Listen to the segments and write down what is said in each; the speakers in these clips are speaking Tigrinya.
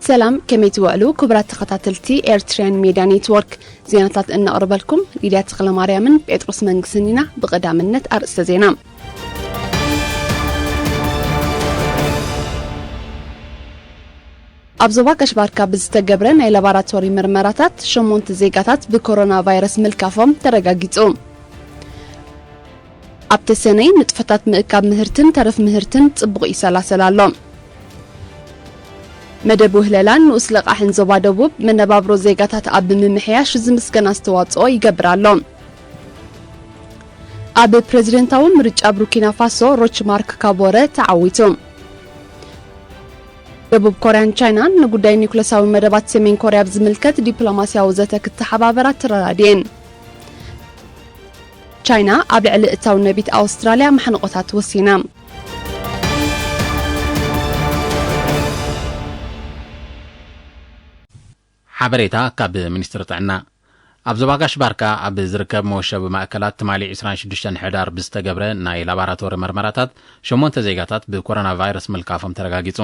ሰላም፣ ከመይ ትውዕሉ ክቡራት ተኸታተልቲ ኤርትሪያን ሜድያ ኔትወርክ? ዜናታት እነቕርበልኩም ሊድያ ተኽለማርያምን ጴጥሮስ መንግስትን ኢና። ብቐዳምነት ኣርእስተ ዜና። ኣብ ዞባ ጋሽ ባርካ ብዝተገብረ ናይ ላቦራቶሪ ምርመራታት ሸሞንተ ዜጋታት ብኮሮና ቫይረስ ምልካፎም ተረጋጊጹ። ኣብ ተሰነይ ንጥፈታት ምእካብ ምህርትን ተረፍ ምህርትን ጽቡቕ ይሰላሰል ኣሎ። መደብ ውህለላን ንኡስ ለቓሕን ዞባ ደቡብ መነባብሮ ዜጋታት ኣብ ምምሕያሽ ዝምስገን ኣስተዋጽኦ ይገብር ኣሎ። ኣብ ፕሬዝደንታዊ ምርጫ ቡርኪና ፋሶ ሮች ማርክ ካቦረ ተዓዊቱ። ደቡብ ኮርያን ቻይናን ንጉዳይ ኒውክለሳዊ መደባት ሰሜን ኮርያ ብዝምልከት ዲፕሎማስያዊ ዘተ ክተሓባበራ ተረዳድየን። ቻይና ኣብ ልዕሊ እታው ነቢት ኣውስትራልያ ማሕንቆታት ወሲና። ሓበሬታ ካብ ሚኒስትሪ ጥዕና። ኣብ ዞባ ጋሽ ባርካ ኣብ ዝርከብ መወሸቢ ማእከላት ትማሊ ዕስራን ሽዱሽተን ሕዳር ብዝተገብረ ናይ ላባራቶሪ መርመራታት ሸሞንተ ዜጋታት ብኮሮና ቫይረስ ምልካፎም ተረጋጊጹ።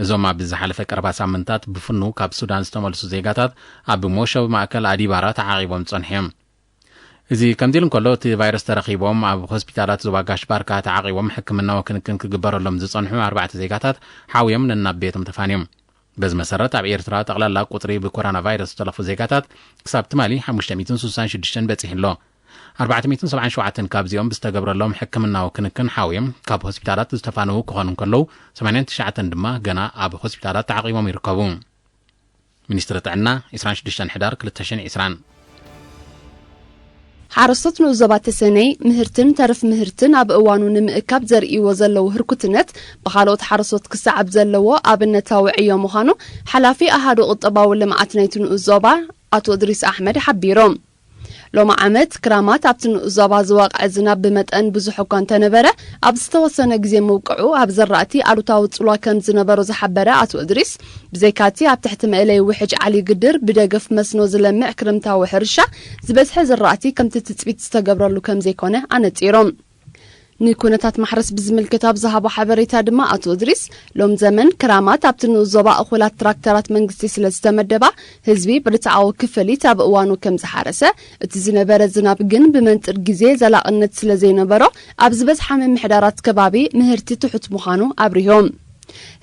እዞም ኣብ ዝሓለፈ ቀረባ ሳምንታት ብፍኑ ካብ ሱዳን ዝተመልሱ ዜጋታት ኣብ መወሸቢ ማእከል ኣዲባራ ተዓቒቦም ጸንሑ እዮም። እዚ ከምዚ ኢሉ እንከሎ፣ እቲ ቫይረስ ተረኺቦም ኣብ ሆስፒታላት ዞባ ጋሽ ባርካ ተዓቒቦም ሕክምናዊ ክንክን ክግበረሎም ዝጸንሑ ኣርባዕተ ዜጋታት ሓውዮም ነናብ ቤቶም ተፋንዮም። በዚ መሰረት፣ ኣብ ኤርትራ ጠቕላላ ቁጽሪ ብኮሮና ቫይረስ ዝተለኽፉ ዜጋታት ክሳብ ትማሊ ሓሙሽተ ሚእትን ስሳን ሽዱሽተን በጺሑ ኣሎ። ኣርባዕተ ሚእትን ሰብዓን ሸውዓተን ካብዚኦም ብዝተገብረሎም ሕክምናዊ ክንክን ሓውዮም ካብ ሆስፒታላት ዝተፋነዉ ክኾኑ እንከለዉ፣ ሰማንያን ትሽዓተን ድማ ገና ኣብ ሆስፒታላት ተዓቒቦም ይርከቡ። ሚኒስትሪ ጥዕና፣ ዕስራን ሽዱሽተን ሕዳር ክልተ ሽሕን ዕስራን። ሓረስቶት ንኡስ ዞባ ተሰነይ ምህርትን ተረፍ ምህርትን ኣብ እዋኑ ንምእካብ ዘርእይዎ ዘለዉ ህርኩትነት ብኻልኦት ሓረስቶት ክሰዓብ ዘለዎ ኣብነታዊ ዕዮ ምዃኑ ሓላፊ ኣሃዱ ቁጠባዊ ልምዓት ናይቲ ንኡስ ዞባ ኣቶ እድሪስ ኣሕመድ ሓቢሮም። ሎሚ ዓመት ክራማት ኣብቲ ንኡስ ዞባ ዝወቕዐ ዝናብ ብመጠን ብዙሕ እኳ እንተነበረ፣ ኣብ ዝተወሰነ ግዜ ምብቅዑ ኣብ ዘራእቲ ኣሉታዊ ጽልዋ ከም ዝነበሮ ዝሓበረ ኣቶ እድሪስ፣ ብዘይካቲ ኣብ ትሕቲ መእለይ ውሕጅ ዓሊ ግድር ብደገፍ መስኖ ዝለምዕ ክረምታዊ ሕርሻ ዝበዝሐ ዘራእቲ ከምቲ ትጽቢት ዝተገብረሉ ከም ዘይኮነ ኣነጺሮም። ንኩነታት ማሕረስ ብዝምልከት ኣብ ዝሃቦ ሓበሬታ ድማ ኣቶ እድሪስ፣ ሎም ዘመን ክራማት ኣብቲ ንኡስ ዞባ እኹላት ትራክተራት መንግስቲ ስለ ዝተመደባ፣ ህዝቢ ብርትዓዊ ክፍሊት ኣብ እዋኑ ከም ዝሓረሰ፣ እቲ ዝነበረ ዝናብ ግን ብመንጽር ግዜ ዘላቕነት ስለ ዘይነበሮ፣ ኣብ ዝበዝሓ ምምሕዳራት ከባቢ ምህርቲ ትሑት ምዃኑ ኣብሪሆም።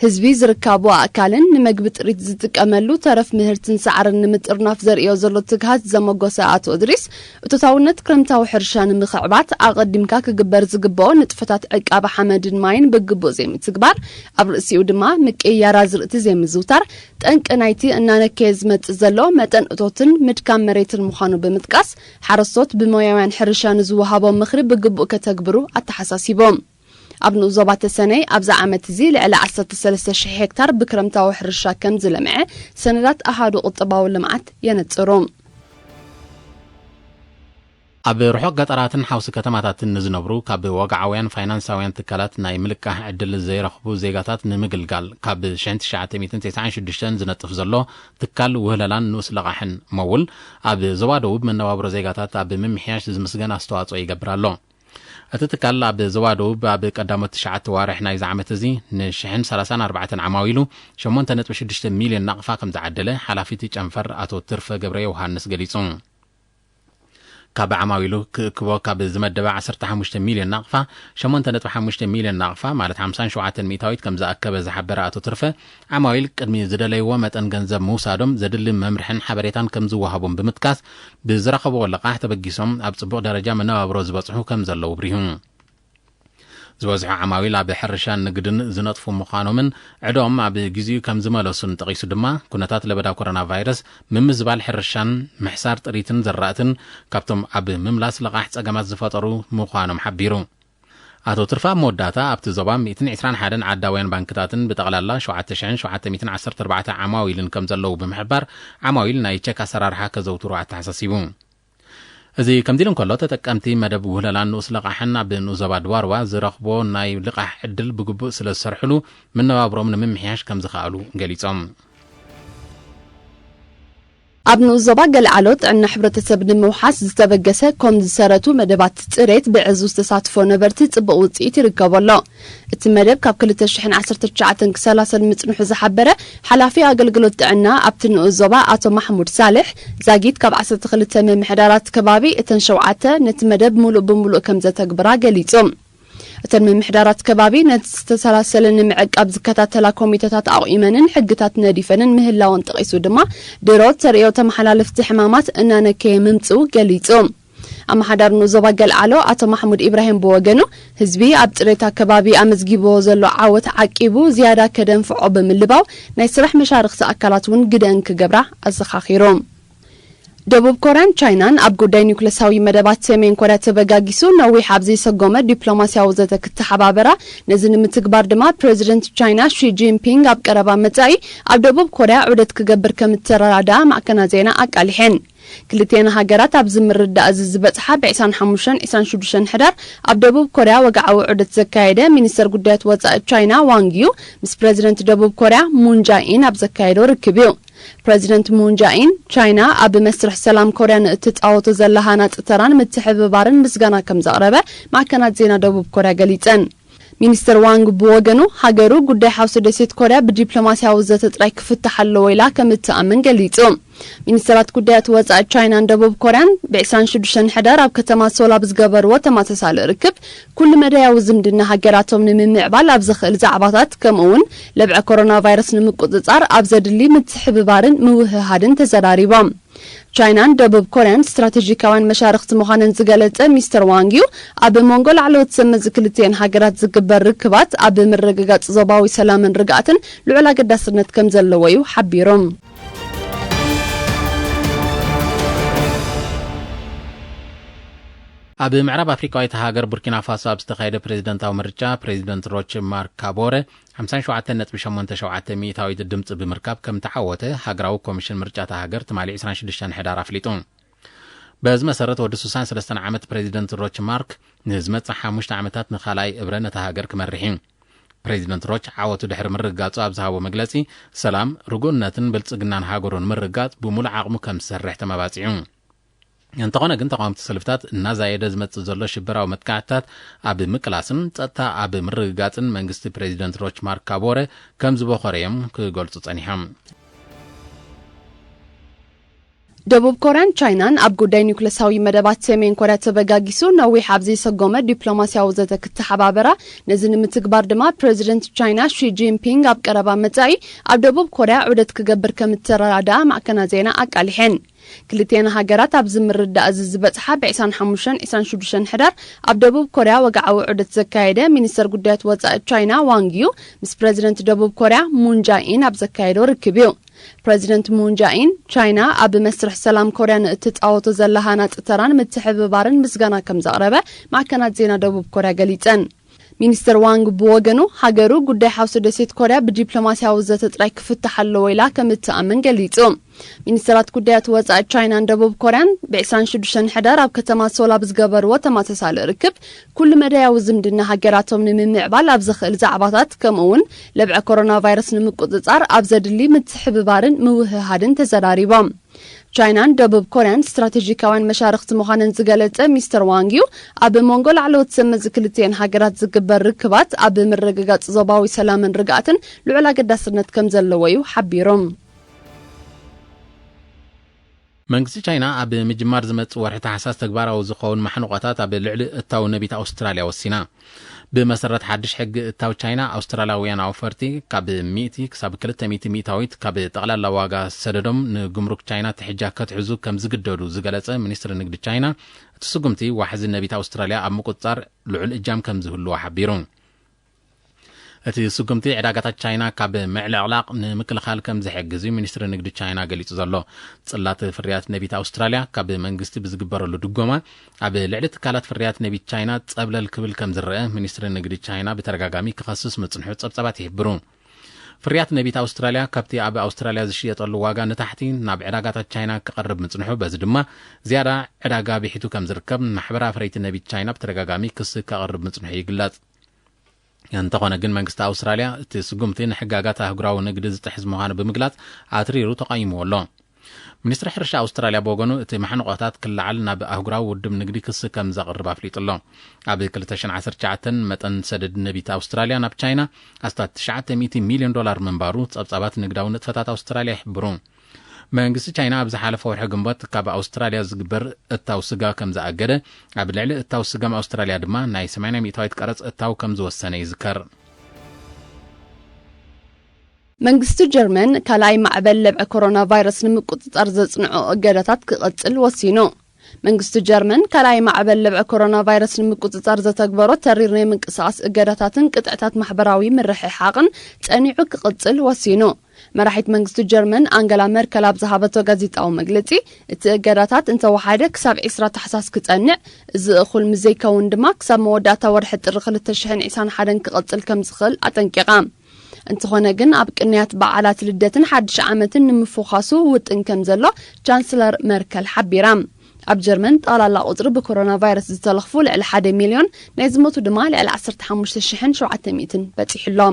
ህዝቢ ዝርካቡ ኣእካልን ንመግቢ ጥሪት ዝጥቀመሉ ተረፍ ምህርትን ሳዕርን ንምጥርናፍ ዘርእዮ ዘሎ ትግሃት ዘመጎሰ ኣቶ እድሪስ፣ እቶታውነት ክረምታዊ ሕርሻ ንምኽዕባት ኣቐዲምካ ክግበር ዝግብኦ ንጥፈታት ዕቃበ ሓመድን ማይን ብግቡእ ዘይምትግባር፣ ኣብ ርእሲኡ ድማ ምቅይያር ኣዝርእቲ ዘይምዝውታር፣ ጠንቂ ናይቲ እናነከየ ዝመጽእ ዘሎ መጠን እቶትን ምድካም መሬትን ምዃኑ ብምጥቃስ፣ ሓረስቶት ብሞያውያን ሕርሻ ንዝወሃቦም ምኽሪ ብግቡእ ከተግብሩ ኣተሓሳሲቦም። ኣብ ንኡስ ዞባ ተሰነይ ኣብዚ ዓመት እዚ ልዕሊ ዓሰርተ ሰለስተ ሽሕ ሄክታር ብክረምታዊ ሕርሻ ከም ዝለምዐ ሰነዳት ኣሃዱ ቁጠባዊ ልምዓት የነጽሩ። ኣብ ርሑቕ ገጠራትን ሓውሲ ከተማታትን ንዝነብሩ ካብ ወግዓውያን ፋይናንሳውያን ትካላት ናይ ምልቃሕ ዕድል ዘይረኽቡ ዜጋታት ንምግልጋል ካብ ሽሕን ትሽዓተ ሚእትን ተስዓን ሽዱሽተን ዝነጥፍ ዘሎ ትካል ውህለላን ንኡስ ለቓሕን መውል ኣብ ዞባ ደቡብ መነባብሮ ዜጋታት ኣብ ምምሕያሽ ዝምስገን ኣስተዋጽኦ ይገብር ኣሎ። እቲ ትካል ኣብ ዞባ ደቡብ ኣብ ቀዳሞት ትሽዓተ ዋርሕ ናይዚ ዓመት እዚ ንሽሕን ሰላሳን ኣርባዕተን ዓማዊሉ ሸሞንተ ነጥቢ ሽዱሽተ ሚልዮን ናቕፋ ከም ዝዓደለ ሓላፊ እቲ ጨንፈር ኣቶ ትርፈ ገብረ ዮሃንስ ገሊጹ። ካብ ዓማዊሉ ክእክቦ ካብ ዝመደበ ዓሰርተ ሓሙሽተ ሚልዮን ናቕፋ፣ ሸሞንተ ነጥቢ ሓሙሽተ ሚልዮን ናቕፋ ማለት ሓምሳን ሸውዓተን ሚእታዊት ከም ዝኣከበ ዝሓበረ ኣቶ ትርፈ፣ ዓማዊል ቅድሚ ዝደለይዎ መጠን ገንዘብ ምውሳዶም ዘድሊ መምርሕን ሓበሬታን ከም ዝወሃቦም ብምጥቃስ፣ ብዝረኸብዎ ልቓሕ ተበጊሶም ኣብ ጽቡቕ ደረጃ መነባብሮ ዝበጽሑ ከም ዘለዉ ኣብሪሁ። ዝበዝሑ ዓማዊል ኣብ ሕርሻን ንግድን ዝነጥፉ ምዃኖምን ዕድኦም ኣብ ግዜኡ ከም ዝመለሱን ጠቒሱ ድማ፣ ኩነታት ለበዳ ኮሮና ቫይረስ ምምዝባል ሕርሻን ምሕሳር ጥሪትን ዘራእትን ካብቶም ኣብ ምምላስ ልቓሕ ጸገማት ዝፈጠሩ ምዃኖም ሓቢሩ። ኣቶ ትርፋ ኣብ መወዳእታ ኣብቲ ዞባ ሚእትን ዕስራን ሓደን ዓዳውያን ባንክታትን ብጠቕላላ ሸውዓተ ሽሕን ሸውዓተ ሚእትን ዓሰርተ ኣርባዕተ ዓማዊልን ከም ዘለዉ ብምሕባር፣ ዓማዊል ናይ ቸክ ኣሰራርሓ ከዘውትሩ ኣተሓሳሲቡ። እዚ ከምዚ ኢሉ እንከሎ፣ ተጠቀምቲ መደብ ውህለላን ንኡስ ለቓሕን ኣብ ንኡስ ዞባ ድዋርዋ ዝረኽቦ ናይ ልቓሕ ዕድል ብግቡእ ስለ ዝሰርሕሉ፣ መነባብሮም ንምምሕያሽ ከም ዝኸኣሉ ገሊጾም። ኣብ ንኡስ ዞባ ገለዓሎ ጥዕና ሕብረተሰብ ንምውሓስ ዝተበገሰ ኮም ዝሰረቱ መደባት ጽሬት ብዕዙዝ ተሳትፎ ነበርቲ ጽቡቕ ውጽኢት ይርከቦ ኣሎ። እቲ መደብ ካብ ክልተ ሽሕን ዓሰርተ ትሽዓተን ክሳብ ሰላሳን ምጽንሑ ዝሓበረ ሓላፊ ኣገልግሎት ጥዕና ኣብቲ ንኡስ ዞባ ኣቶ ማሕሙድ ሳልሕ፣ ዛጊት ካብ ዓሰርተ ክልተ ምምሕዳራት ከባቢ እተን ሸውዓተ ነቲ መደብ ምሉእ ብምሉእ ከም ዘተግብራ ገሊጹ። እተን ምምሕዳራት ከባቢ ነቲ ዝተሰላሰለ ንምዕቃብ ዝከታተላ ኮሚተታት ኣቑመንን ሕግታት ነዲፈንን ምህላወን ጠቒሱ ድማ፣ ድሮ ተርእዮ ተመሓላለፍቲ ሕማማት እናነከየ ምምጽኡ ገሊጹ። ኣመሓዳሪ ንኡስ ዞባ ገለዓሎ ኣቶ ማሕሙድ ኢብራሂም ብወገኑ፣ ህዝቢ ኣብ ጽሬት ኣከባቢ ኣመዝጊብዎ ዘሎ ዓወት ዓቂቡ ዝያዳ ከደንፍዖ ብምልባው፣ ናይ ስራሕ መሻርኽቲ ኣካላት እውን ግደን ክገብራ ኣዘኻኺሩ። ደቡብ ኮርያን ቻይናን ኣብ ጉዳይ ኒውክለሳዊ መደባት ሰሜን ኮርያ ተበጋጊሱ ነዊሕ ኣብ ዘይሰጎመ ዲፕሎማስያዊ ዘተ ክተሓባበራ፣ ነዚ ንምትግባር ድማ ፕረዚደንት ቻይና ሺ ጂንፒንግ ኣብ ቀረባ መጻኢ ኣብ ደቡብ ኮርያ ዑደት ክገብር ከም እተረዳድኣ ማዕከናት ዜና ኣቃሊሐን። ክልቲኤን ሃገራት ኣብዚ ምርድዳእ እዚ ዝበጽሓ ብ ዕስራን ሓሙሽተን ዕስራን ሽዱሽተን ሕዳር ኣብ ደቡብ ኮርያ ወግዓዊ ዑደት ዘካየደ ሚኒስተር ጉዳያት ወጻኢ ቻይና ዋንግ ዩ ምስ ፕረዚደንት ደቡብ ኮርያ ሙን ጃኢን ኣብ ዘካየዶ ርክብ እዩ። ፕረዚደንት ሙን ጃኢን፣ ቻይና ኣብ መስርሕ ሰላም ኮርያ ንእትጻወቶ ዘላ ሃናጺ ተራን ምትሕብባርን ምስጋና ከም ዘቕረበ ማዕከናት ዜና ደቡብ ኮርያ ገሊጸን። ሚኒስተር ዋንግ ብወገኑ፣ ሃገሩ ጉዳይ ሓውሲ ደሴት ኮርያ ብዲፕሎማስያዊ ዘተ ጥራይ ክፍታሕ ኣለዎ ኢላ ከም እትኣምን ገሊጹ። ሚኒስተራት ጉዳያት ወጻኢ ቻይናን ደቡብ ኮርያን ብ ዕስራን ሽዱሽተን ሕዳር ኣብ ከተማ ሶል ኣብ ዝገበርዎ ተመሳሳሊ ርክብ፣ ኩሉ መዳያዊ ዝምድና ሃገራቶም ንምምዕባል ኣብ ዘኽእል ዛዕባታት፣ ከምኡ እውን ለብዒ ኮሮና ቫይረስ ንምቁጽጻር ኣብ ዘድሊ ምትሕብባርን ምውህሃድን ተዘራሪቦም። ቻይናን ደቡብ ኮርያን ስትራቴጂካውያን መሻርኽቲ ምዃነን ዝገለጸ ሚስተር ዋንግ ዩ፣ ኣብ መንጎ ላዕለዎት ሰብ መዚ ክልቲኤን ሃገራት ዝግበር ርክባት ኣብ ምርግጋጽ ዞባዊ ሰላምን ርግኣትን ልዑል ኣገዳስነት ከም ዘለዎ እዩ ሓቢሩ። ኣብ ምዕራብ ኣፍሪቃዊት ሃገር ቡርኪና ፋሶ ኣብ ዝተኻየደ ፕሬዝደንታዊ ምርጫ፣ ፕሬዝደንት ሮች ማርክ ካቦረ ሓምሳን ሸውዓተን ነጥቢ ሸሞንተ ሸውዓተ ሚእታዊት ድምፂ ብምርካብ ከም ተዓወተ ሃገራዊ ኮሚሽን ምርጫ እታ ሃገር ትማሊ ዕስራን ሽዱሽተን ሕዳር ኣፍሊጡ። በዚ መሰረት፣ ወዲ ስሳን ሰለስተን ዓመት ፕሬዝደንት ሮች ማርክ ንዝመጽእ ሓሙሽተ ዓመታት ንኻልኣይ እብረ ነታ ሃገር ክመርሕ እዩ። ፕሬዝደንት ሮች ዓወቱ ድሕሪ ምርግጋጹ ኣብ ዝሃቦ መግለጺ፣ ሰላም፣ ርጉእነትን ብልጽግናን ሃገሩ ንምርግጋጽ ብምሉእ ዓቕሙ ከም ዝሰርሕ ተመባጺዑ። እንተኾነ ግን፣ ተቓወምቲ ሰልፍታት እናዛየደ ዝመጽእ ዘሎ ሽበራዊ መጥቃዕትታት ኣብ ምቅላስን ጸጥታ ኣብ ምርግጋጽን መንግስቲ ፕሬዝደንት ሮች ማርክ ካቦረ ከም ዝበኾረ እዮም ክገልጹ ጸኒሖም። ደቡብ ኮርያን ቻይናን ኣብ ጉዳይ ኒውክለሳዊ መደባት ሰሜን ኮርያ ተበጋጊሱ ነዊሕ ኣብ ዘይሰጎመ ዲፕሎማስያዊ ዘተ ክተሓባበራ፣ ነዚ ንምትግባር ድማ ፕረዚደንት ቻይና ሺ ጂንፒንግ ኣብ ቀረባ መጻኢ ኣብ ደቡብ ኮርያ ዑደት ክገብር ከም እተረዳድኣ ማዕከናት ዜና ኣቃሊሐን። ክልቲኤን ሃገራት ኣብዚ ምርድዳእ እዚ ዝበጽሓ ብ ዕስራን ሓሙሽተን ዕስራን ሽዱሽተን ሕዳር ኣብ ደቡብ ኮርያ ወግዓዊ ዑደት ዘካየደ ሚኒስተር ጉዳያት ወጻኢ ቻይና ዋንግ ዩ ምስ ፕረዚደንት ደቡብ ኮርያ ሙን ጃኢን ኣብ ዘካየዶ ርክብ እዩ። ፕረዚደንት ሙን ጃኢን፣ ቻይና ኣብ መስርሕ ሰላም ኮርያ ንእትጻወቶ ዘላ ሃናጺ ተራን ምትሕብባርን ምስጋና ከም ዘቕረበ ማዕከናት ዜና ደቡብ ኮርያ ገሊጸን። ሚኒስተር ዋንግ ብወገኑ፣ ሃገሩ ጉዳይ ሓውሲ ደሴት ኮርያ ብዲፕሎማስያዊ ዘተ ጥራይ ክፍታሕ ኣለዎ ኢላ ከም እትኣምን ገሊጹ። ሚኒስተራት ጉዳያት ወጻኢ ቻይናን ደቡብ ኮርያን ብ ዕስራን ሽዱሽተን ሕዳር ኣብ ከተማ ሶል ኣብ ዝገበርዎ ተመሳሳሊ ርክብ፣ ኩሉ መዳያዊ ዝምድና ሃገራቶም ንምምዕባል ኣብ ዘኽእል ዛዕባታት፣ ከምኡ እውን ለብዒ ኮሮና ቫይረስ ንምቁጽጻር ኣብ ዘድሊ ምትሕብባርን ምውህሃድን ተዘራሪቦም። ቻይናን ደቡብ ኮርያን ስትራቴጂካውያን መሻርኽቲ ምዃነን ዝገለጸ ሚስተር ዋንግ ዩ፣ ኣብ መንጎ ላዕለዎት ሰብ መዚ ክልቲኤን ሃገራት ዝግበር ርክባት ኣብ ምርግጋጽ ዞባዊ ሰላምን ርግኣትን ልዑል ኣገዳስነት ከም ዘለዎ እዩ ሓቢሩ። መንግስቲ ቻይና ኣብ ምጅማር ዝመጽእ ወርሒ ታሕሳስ ተግባራዊ ዝኸውን ማሕንቆታት ኣብ ልዕሊ እታው ነቢት ኣውስትራልያ ወሲና። ብመሰረት ሓድሽ ሕጊ እታው ቻይና፣ ኣውስትራልያውያን ኣውፈርቲ ካብ ሚእቲ ክሳብ ክልተ ሚእቲ ሚእታዊት ካብ ጠቕላላ ዋጋ ሰደዶም ንጉምሩክ ቻይና ትሕጃ ከትሕዙ ከም ዝግደዱ ዝገለጸ ሚኒስትሪ ንግዲ ቻይና፣ እቲ ስጉምቲ ዋሕዚ ነቢት ኣውስትራልያ ኣብ ምቁጽጻር ልዑል እጃም ከም ዝህልዎ ሓቢሩ። እቲ ስጉምቲ ዕዳጋታት ቻይና ካብ ምዕልቕላቕ ንምክልኻል ከም ዝሕግዝ እዩ ሚኒስትሪ ንግዲ ቻይና ገሊጹ ዘሎ። ጽላት ፍርያት ነቢት ኣውስትራልያ ካብ መንግስቲ ብዝግበረሉ ድጎማ ኣብ ልዕሊ ትካላት ፍርያት ነቢት ቻይና ጸብለል ክብል ከም ዝረአ ሚኒስትሪ ንግዲ ቻይና ብተደጋጋሚ ክኸስስ ምጽንሑ ጸብጻባት ይሕብሩ። ፍርያት ነቢት ኣውስትራልያ ካብቲ ኣብ ኣውስትራልያ ዝሽየጠሉ ዋጋ ንታሕቲ ናብ ዕዳጋታት ቻይና ክቐርብ ምጽንሑ፣ በዚ ድማ ዝያዳ ዕዳጋ ብሒቱ ከም ዝርከብ ማሕበር ኣፍረይቲ ነቢት ቻይና ብተደጋጋሚ ክሲ ከቕርብ ምጽንሑ ይግለጽ። እንተኾነ ግን መንግስቲ ኣውስትራልያ እቲ ስጉምቲ ንሕጋጋት ኣህጉራዊ ንግዲ ዝጥሕስ ምዃኑ ብምግላጽ ኣትሪሩ ተቓይምዎ ኣሎ። ሚኒስትሪ ሕርሻ ኣውስትራልያ ብወገኑ፣ እቲ ማሕንቆታት ክለዓል ናብ ኣህጉራዊ ውድብ ንግዲ ክሲ ከም ዘቕርብ ኣፍሊጡ ኣሎ። ኣብ ክልተ ሽሕን ዓሰርተ ትሽዓተን መጠን ሰደድ ነቢት ኣውስትራልያ ናብ ቻይና ኣስታት ትሽዓተ ሚእቲ ሚልዮን ዶላር ምንባሩ ጸብጻባት ንግዳዊ ንጥፈታት ኣውስትራልያ ይሕብሩ። መንግስቲ ቻይና ኣብ ዝሓለፈ ወርሒ ግንቦት ካብ ኣውስትራልያ ዝግበር እታው ስጋ ከም ዝኣገደ፣ ኣብ ልዕሊ እታው ስገም ኣውስትራልያ ድማ ናይ ሰማንያ ሚእታዊት ቀረጽ እታው ከም ዝወሰነ ይዝከር። መንግስቲ ጀርመን ካልኣይ ማዕበል ለብዒ ኮሮና ቫይረስ ንምቁጽጻር ዘጽንዖ እገዳታት ክቐጽል ወሲኑ። መንግስቲ ጀርመን ካልኣይ ማዕበል ለብዒ ኮሮና ቫይረስ ንምቁጽጻር ዘተግበሮ ተሪር ናይ ምንቅስቓስ እገዳታትን ቅጥዕታት ማሕበራዊ ምርሕሓቕን ጸኒዑ ክቕጽል ወሲኑ። መራሒት መንግስቲ ጀርመን ኣንገላ መርከል ኣብ ዝሃበቶ ጋዜጣዊ መግለጺ፣ እቲ እገዳታት እንተወሓደ ክሳብ ዕስራ ታሕሳስ ክጸንዕ፣ እዚ እኹል ምስ ዘይከውን ድማ ክሳብ መወዳእታ ወርሒ ጥሪ ክልተ ሽሕን ዕስራን ሓደን ክቐጽል ከም ዝኽእል ኣጠንቂቓ። እንተኾነ ግን ኣብ ቅንያት በዓላት ልደትን ሓድሽ ዓመትን ንምፍዃሱ ውጥን ከም ዘሎ ቻንስለር መርከል ሓቢራ። ኣብ ጀርመን ጠቕላላ ቁጽሪ ብኮሮና ቫይረስ ዝተለኽፉ ልዕሊ ሓደ ሚልዮን፣ ናይ ዝሞቱ ድማ ልዕሊ ዓሰርተ ሓሙሽተ ሽሕን ሸውዓተ ሚእትን በጺሑ ኣሎ።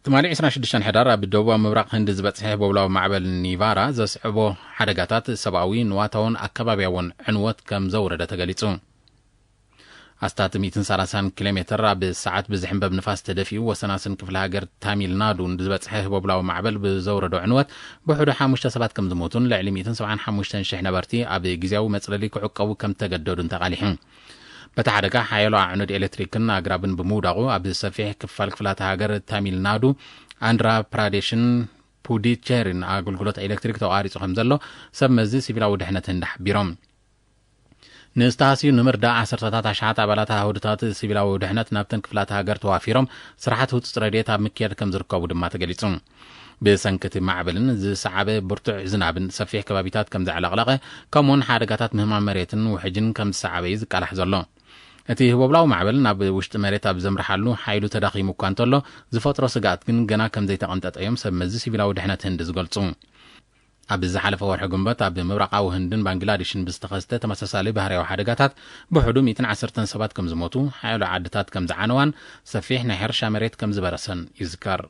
ትማሊ ዕስራን ሽዱሽተን ሕዳር ኣብ ደቡባዊ ምብራቕ ህንዲ ዝበጽሐ ህቦብላዊ ማዕበል ኒቫራ ዘስዕቦ ሓደጋታት ሰብኣዊ፣ ንዋታውን ኣከባብያውን ዕንወት ከም ዘውረደ ተገሊጹ። ኣስታት ሚእትን ሰላሳን ኪሎ ሜትር ኣብ ሰዓት ብዝሕንበብ ንፋስ ተደፊኡ፣ ወሰናስን ክፍለ ሃገር ታሚል ናዱ ንዝበጽሐ ህቦብላዊ ማዕበል ብዘውረዶ ዕንወት፣ ብውሕዱ ሓሙሽተ ሰባት ከም ዝሞቱን ልዕሊ ሚእትን ሰብዓን ሓሙሽተን ሽሕ ነበርቲ ኣብ ግዝያዊ መጽለሊ ክዕቀቡ ከም ዝተገደዱን ተቓሊሑ። በቲ ሓደጋ ሓያሎ ኣዕኑድ ኤሌክትሪክን ኣግራብን ብምውዳቑ፣ ኣብ ሰፊሕ ክፋል ክፍላተ ሃገር ታሚል ናዱ፣ ኣንድራ ፕራዴሽን ፑዲቸሪን ኣገልግሎት ኤሌክትሪክ ተቋሪጹ ከም ዘሎ ሰብ መዚ ሲቪላዊ ድሕነት ህንዲ ሓቢሮም። ንዝተሃስዩ ንምርዳእ ዓሰርተታት ኣሽሓት ኣባላት ኣህዱታት ሲቪላዊ ድሕነት ናብተን ክፍላተ ሃገር ተዋፊሮም ስራሓት ህጹጽ ረድኤት ኣብ ምክያድ ከም ዝርከቡ ድማ ተገሊጹ። ብሰንኪ እቲ ማዕበልን ዝሰዓበ ብርቱዕ ዝናብን ሰፊሕ ከባቢታት ከም ዘዕለቕለቐ፣ ከምኡውን ሓደጋታት ምህማም መሬትን ውሕጅን ከም ዝሰዓበ እዩ ዝቃላሕ ዘሎ። እቲ ህቦብላዊ ማዕበል ናብ ውሽጢ መሬት ኣብ ዘምርሓሉ ሓይሉ ተዳኺሙ እኳ እንተሎ፣ ዝፈጥሮ ስግኣት ግን ገና ከም ዘይተቐንጠጠ እዮም ሰብ መዚ ሲቪላዊ ድሕነት ህንዲ ዝገልጹ። ኣብ ዝሓለፈ ወርሒ ግንቦት ኣብ ምብራቓዊ ህንድን ባንግላዴሽን ብዝተኸስተ ተመሳሳሊ ባህርያዊ ሓደጋታት ብውሕዱ ሚእትን ዓሰርተን ሰባት ከም ዝሞቱ፣ ሓያሎ ዓድታት ከም ዝዓነዋን ሰፊሕ ናይ ሕርሻ መሬት ከም ዝበረሰን ይዝከር።